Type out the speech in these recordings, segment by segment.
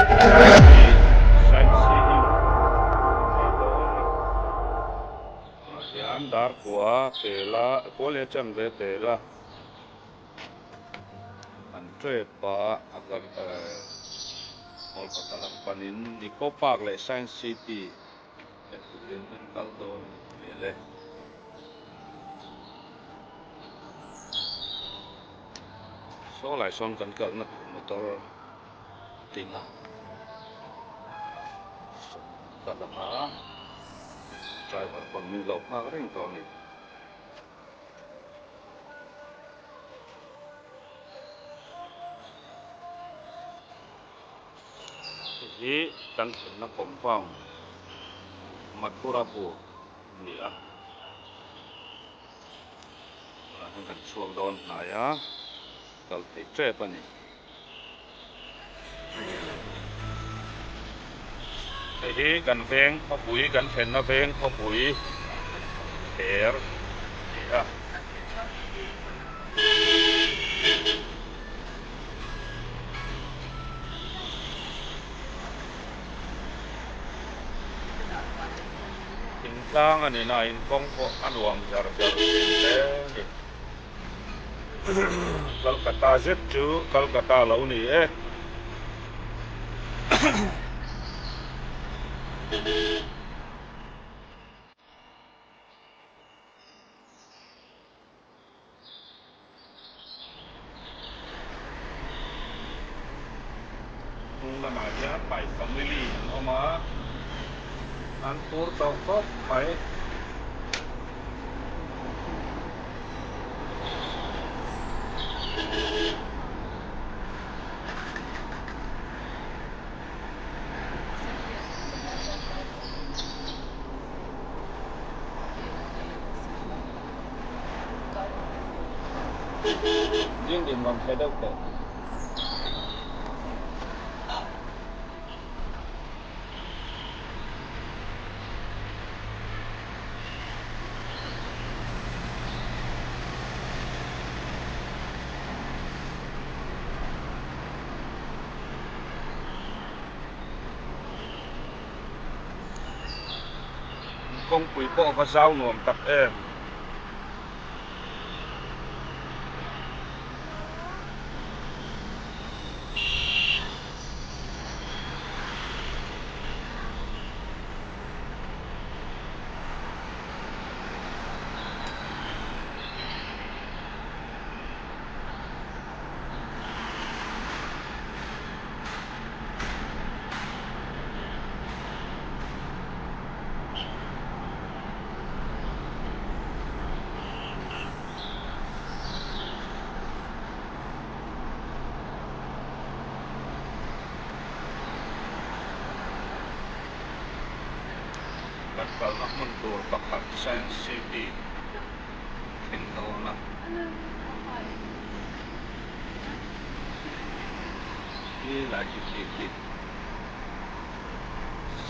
Sightseeing a dawn a. Hian dar kua pel a, kua leh chanve pel a an trep a, a kal Kolkata lam panin Nico Park leh Science City en turin an kal dawn a ni hmel e. Saw lai sawn kan kalna tur motor ding a ka lang a driver pawn min lo nghak reng tawh a ni. Hei hi kan thlenna compound Mathurapur a ni a. Tunah hian kan chhuak dawn hnai a, kal theih tep a ni. Hei hi kan veng khawpui, kan thlenna veng khawpui ther a ni a. Thingtlang a ni na in kawng pawh a nuam zar zar thin hle a ni. Kolkata zet chu Kolkata lo ni e. Hnung lamah hian my family an awm a, an phur tawh khawp mai. Ding ding rawn theh deuh teh. Kawngpui pawh va zau nuam tak em. Kan kalna hmun tur pakhat Science City thleng dawn a. Khi lai khi khi khi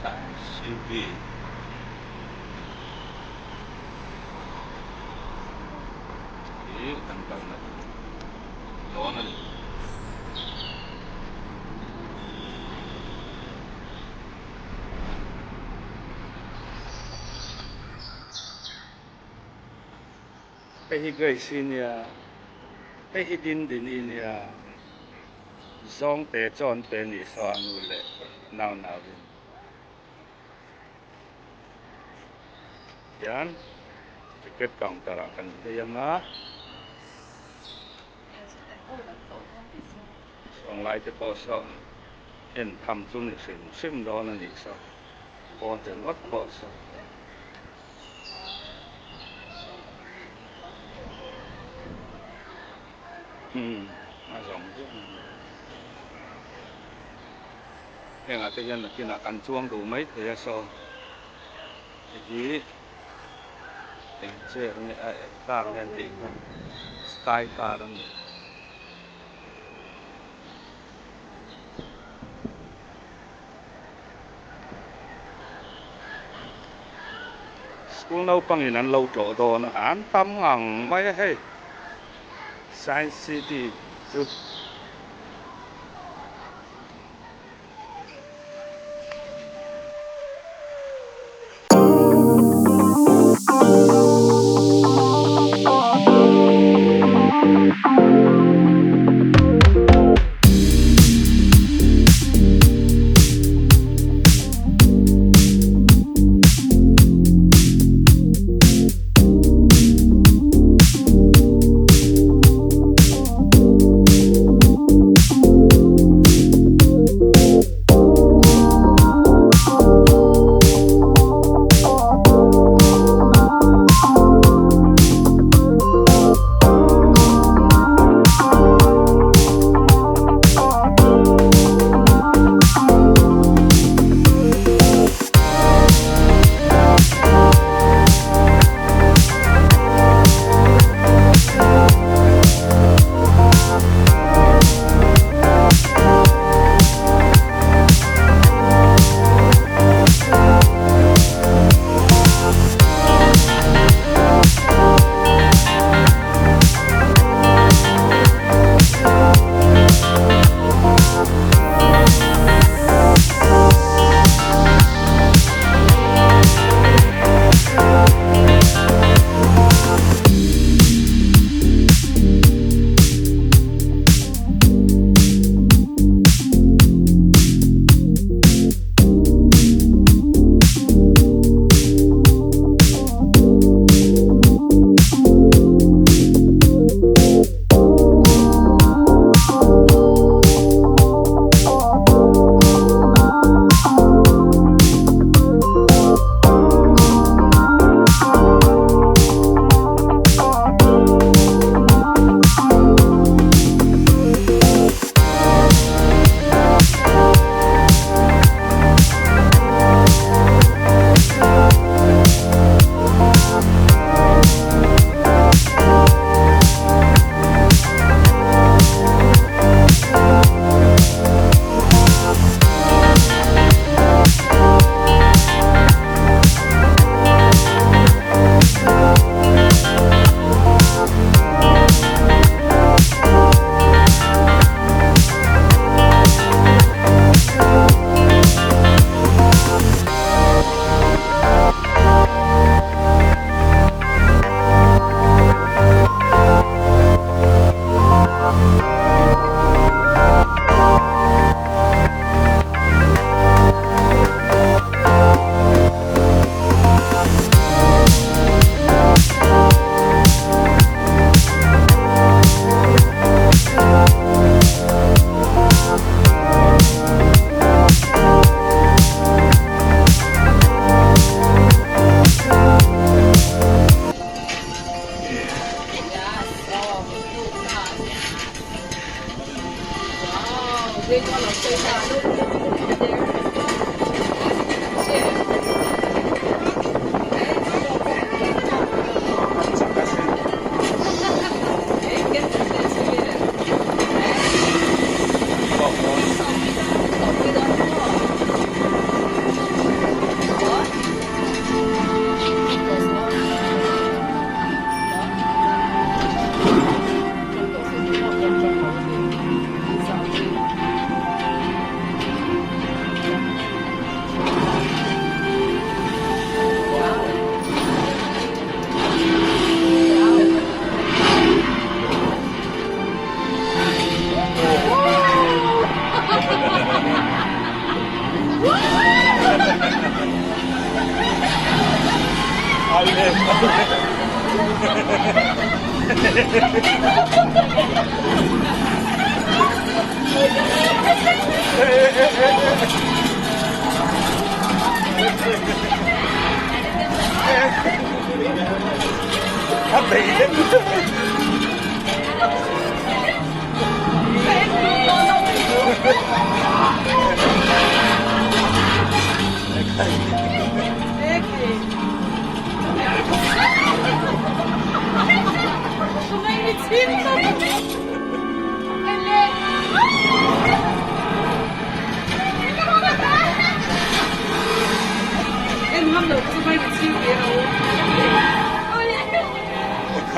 Science City. Hi kan kalna tur dawn a ni. Hei hi Grace i nia, hei hi Dindini i nia, Zawngte Chawnte nih saw a nu leh nau nauin. Hian ticket counter ah kan phei ang a, sawnglai te pawh saw en tham chu ni hrim hrim dawn a nih saw, pawn ringawt pawh saw. Umm a zawng zawng a ni. Hengah te hian nakinah kan chuang duh mai thei a saw hei hi eng chair nge a eng car nge an tih kha sky car a ni. School naupangin an lo tlawh dawn a, an tam ngang mai a hei Science City chu.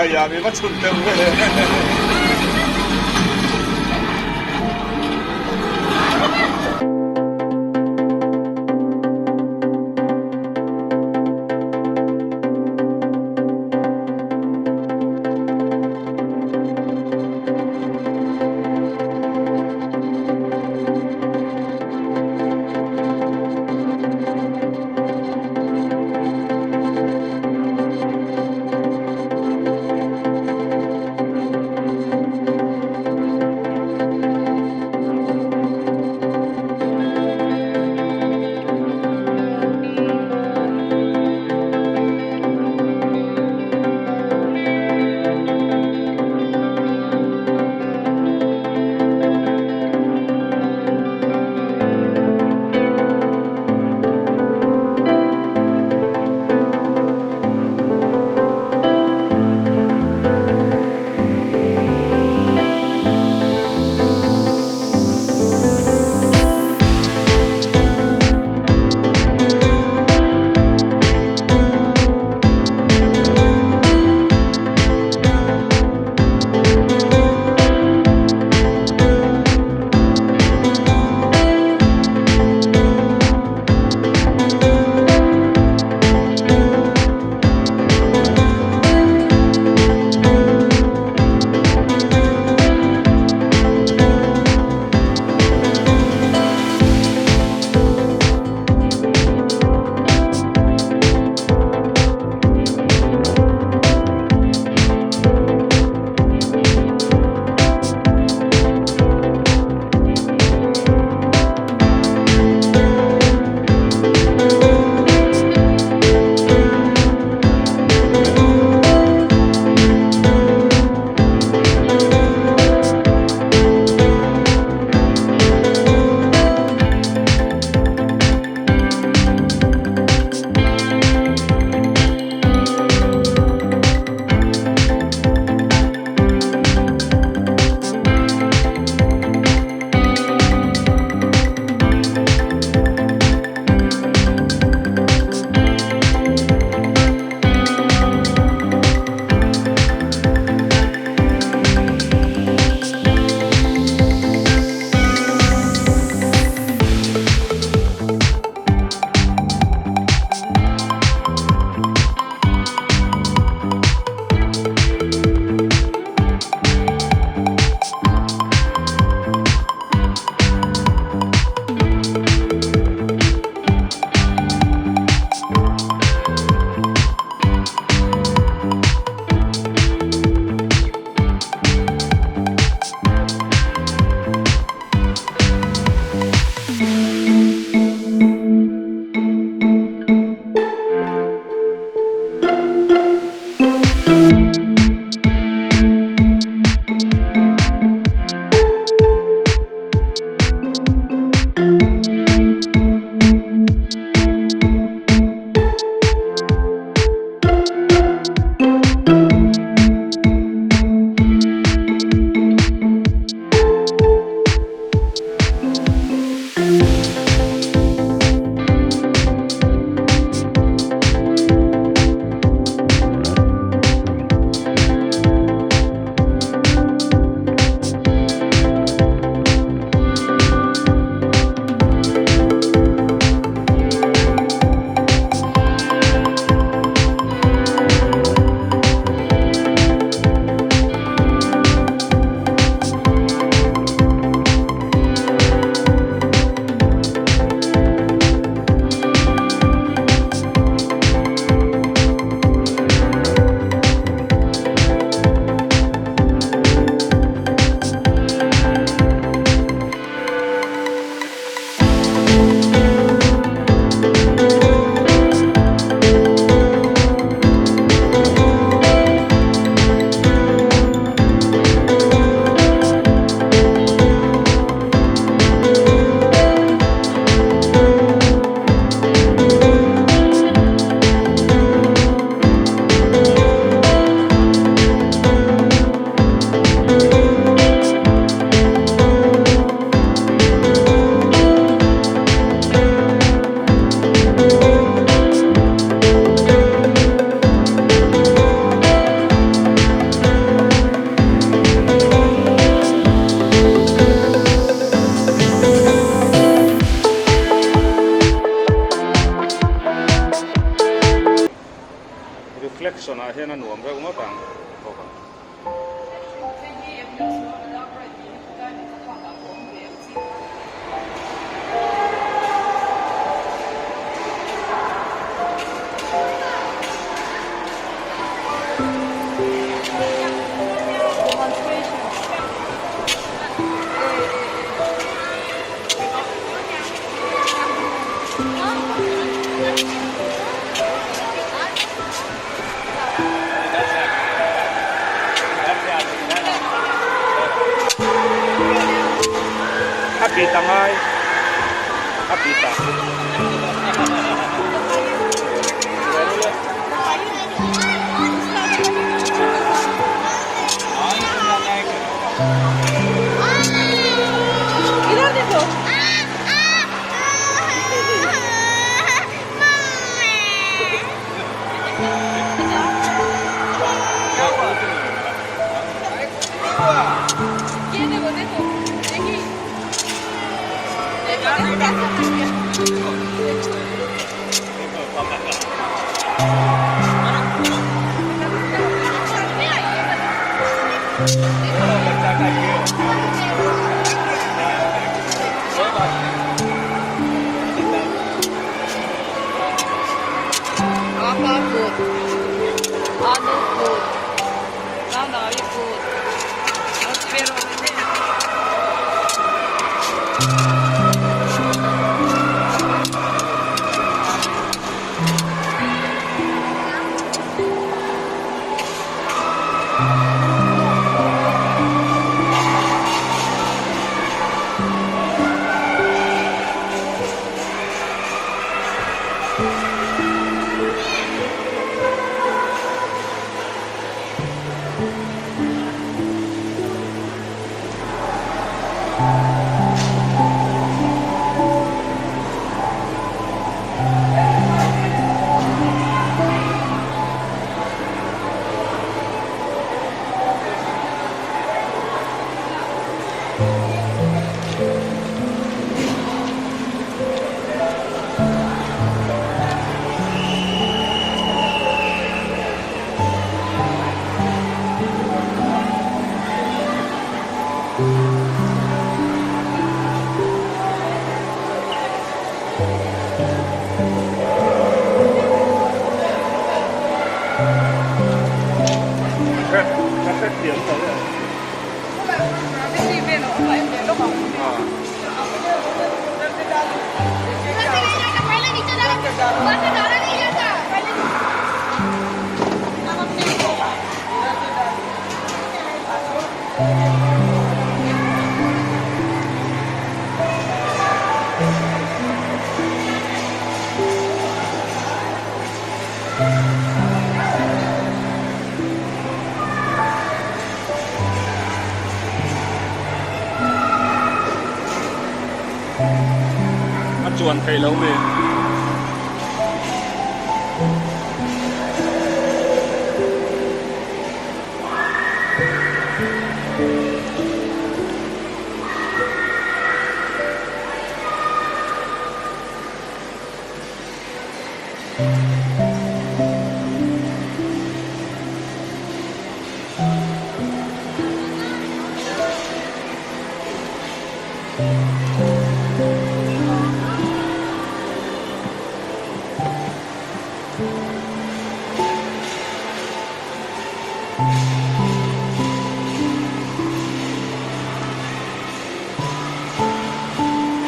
Khaia mi va chhun deuh ve. ah hian a nuam reuh ngawt ang bawk ang. A bit a ngai a bit a. Ka hrethiam lo e. A chuan thei lo mi.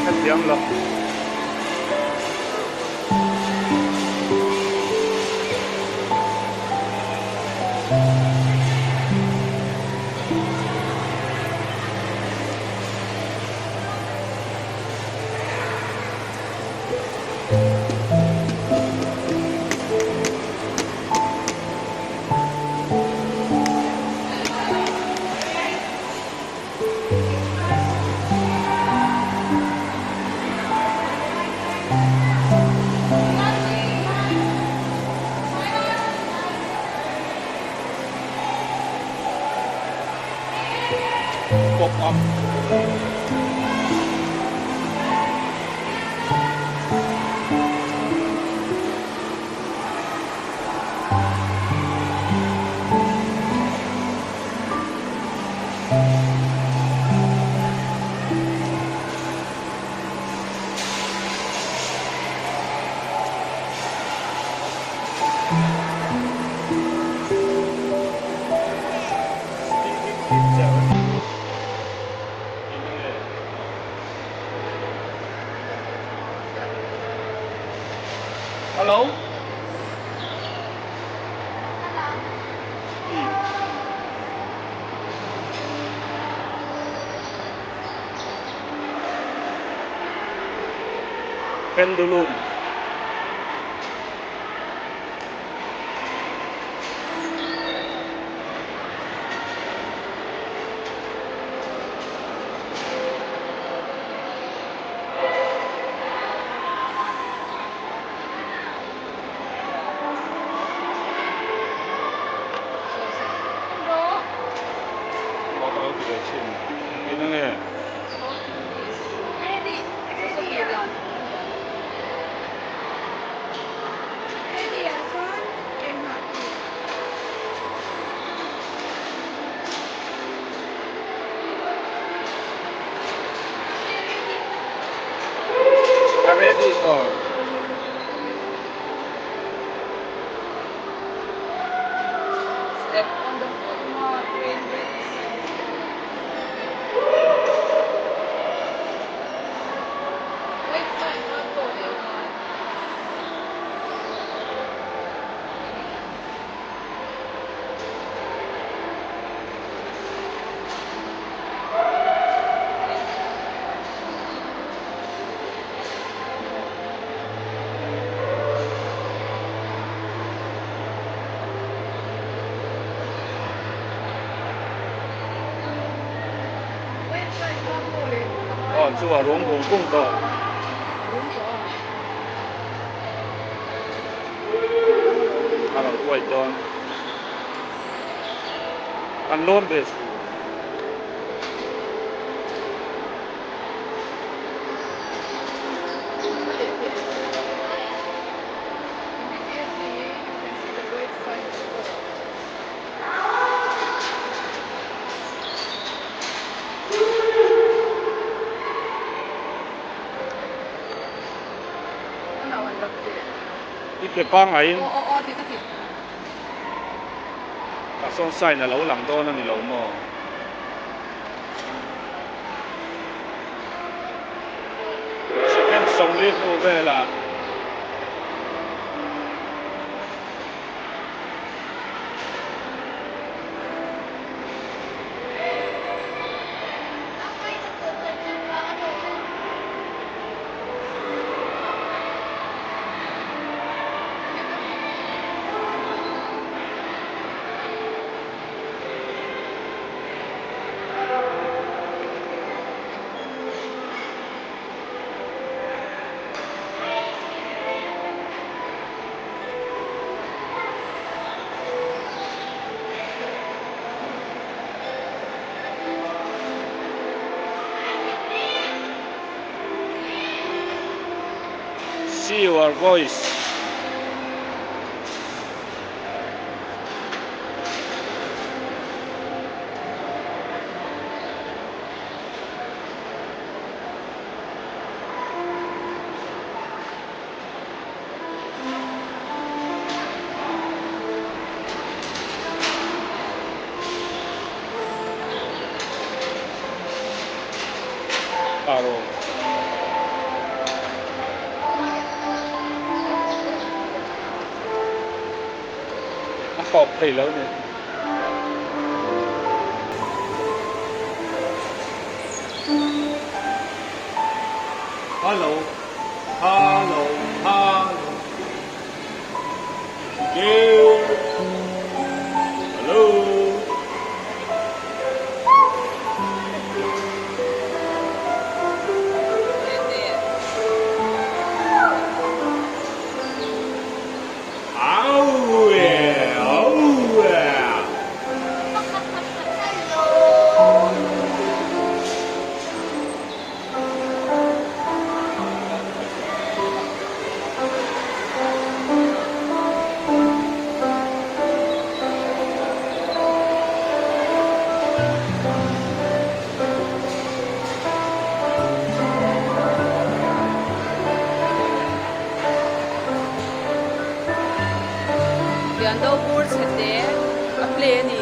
Hrethiam lo. Hello. Pendulum. A ready aw. Step on the full mark when ready. Wait, fine, not go there. Aw chu a rum vung vung tawh. A lo uai dawn. Kan lawm ve. Immediately you can see the white sign before. I ke pangaiin Aw aw aw ti ka ti. Tah sawn sign a lo lang dawn a ni lo maw? Second 40 hnu velah. See your voice. Aro. A tawp thei lo ni. Hello, hello, hello. Hello. Au e, au e. Liando bur chhe te a play a ni.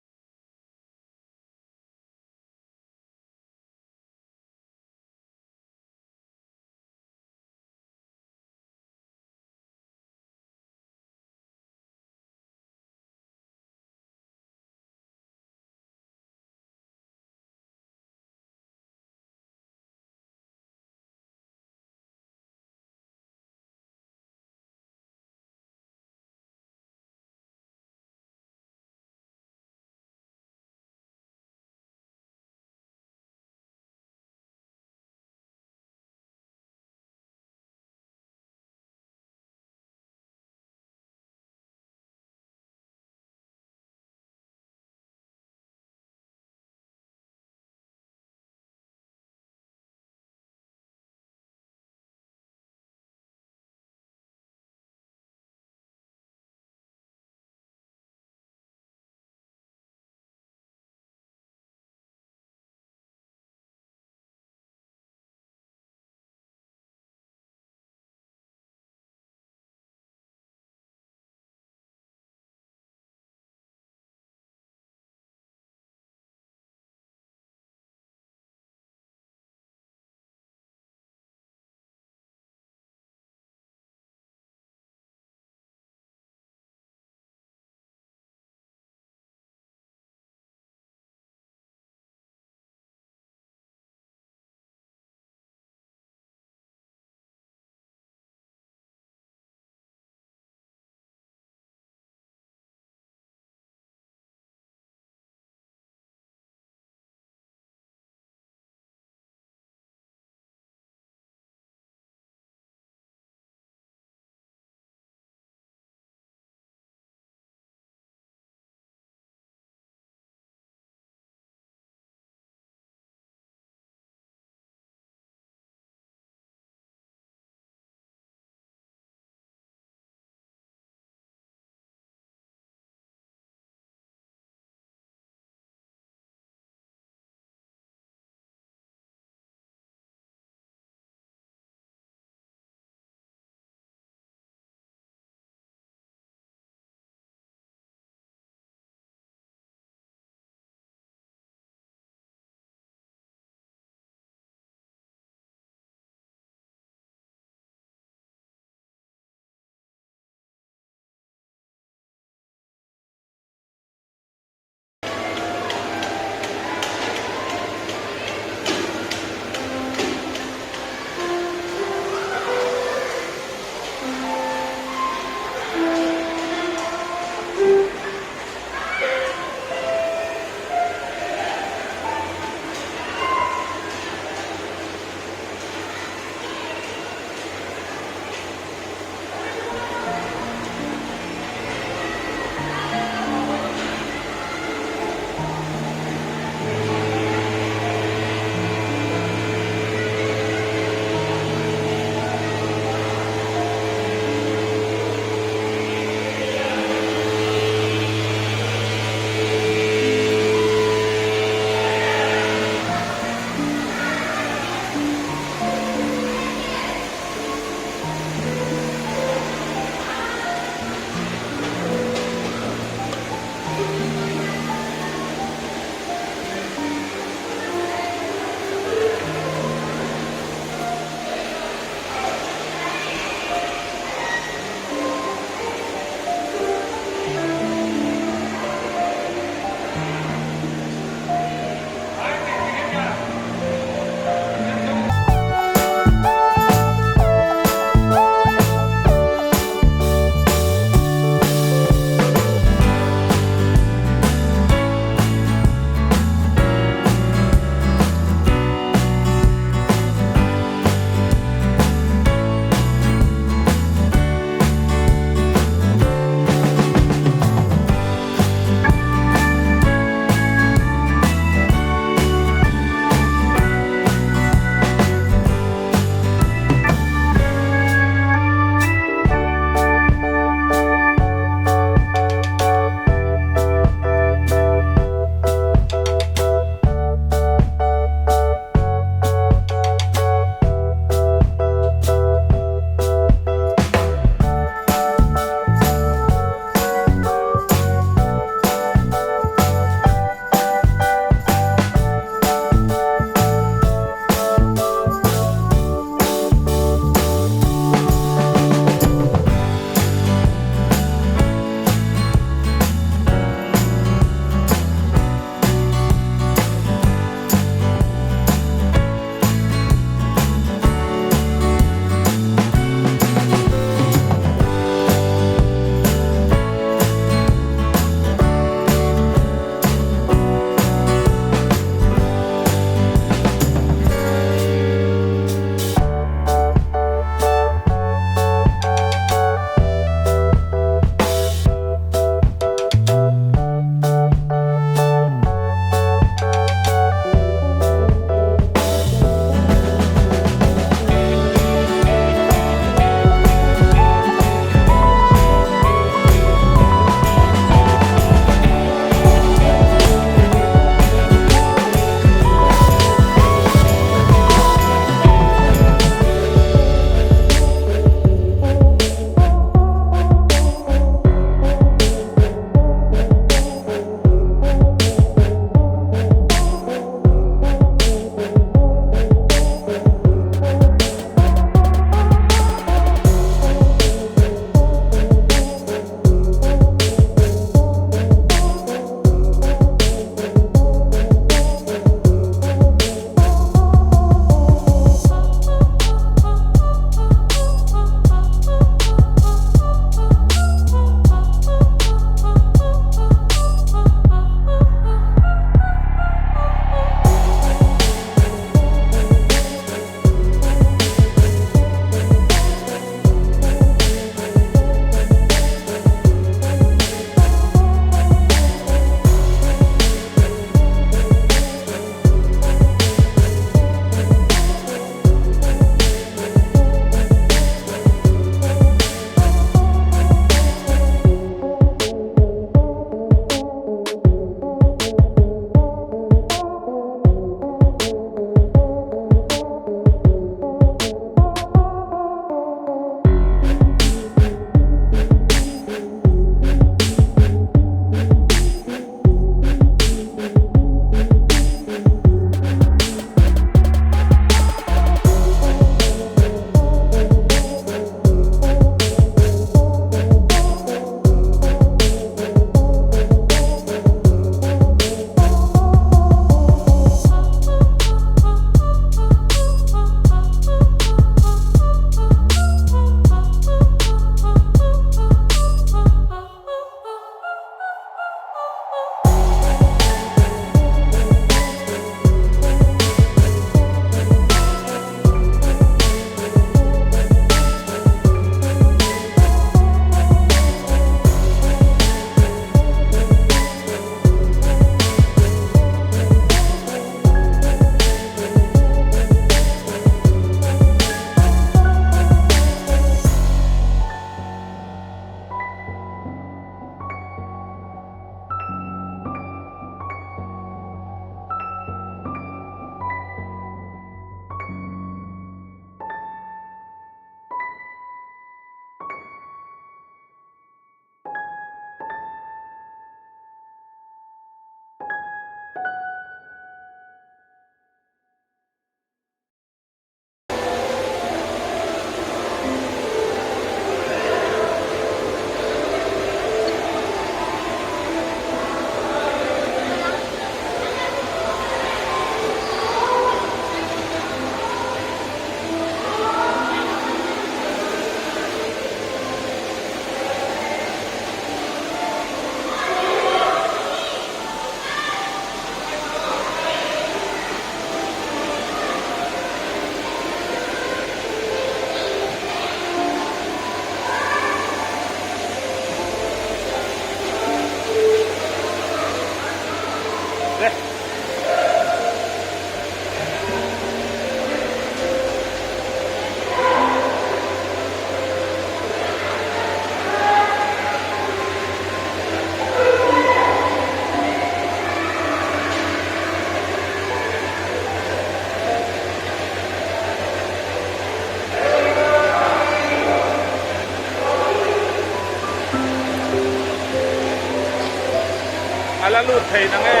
lut thei na nge?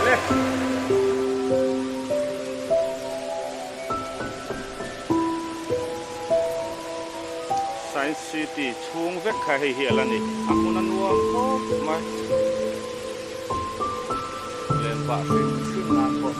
Le. Science City chhung vek kha hei hi a la ni. A hmun a nuam khawp mai. Len pah hrim hrim nan pawh.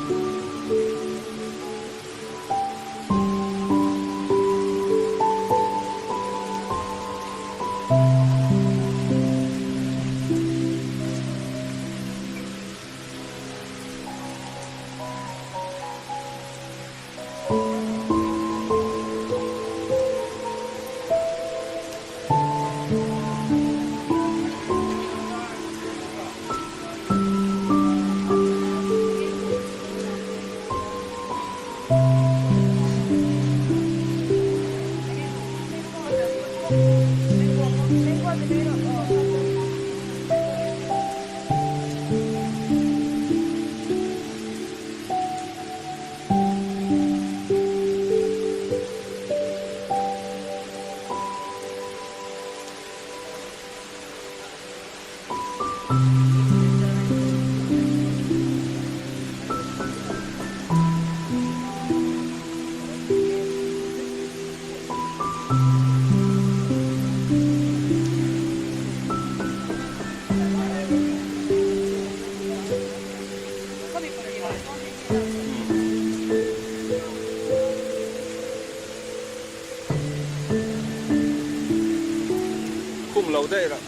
Khum lo daih rah.